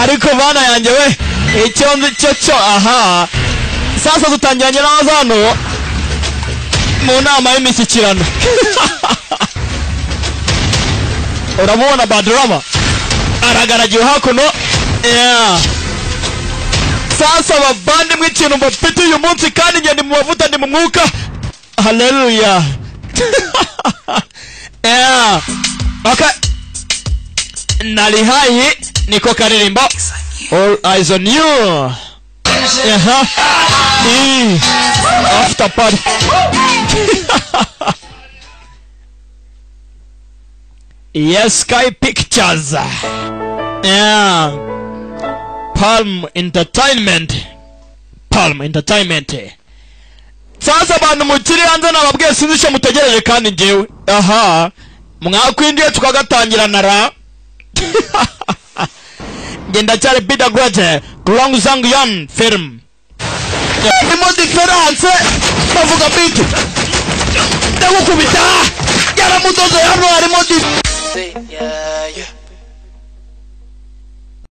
Ariko bana yanjye we, icyo nzi cyo cyo aha sasa dutangiranye n'abaza hano mu nama y'imishyikirano. Uramubona Badrama aragaragiwe hakuno, yeah. Sasa bavandimwe, ikintu mbafite uyu munsi, kandi njye ndi mu mavuta, ndi mu mwuka, haleluya, yeah. Okay. Nali hayi niko karirimbo All Eyes on You. Aha. After party. Yes, Sky Pictures. Yeah. Palm Entertainment. Palm Entertainment. Sasa abantu mukiri hanze nababwiye sinzi icyo mutegereje, kandi njyewe aha mwakwinjiye tukagatangira nara. Njye ndacyari Bida Great Long Zhang Yan film. Harimo diferanse bavuga bitu ndagukubita yaramudoze hano harimo di Yeah, yeah.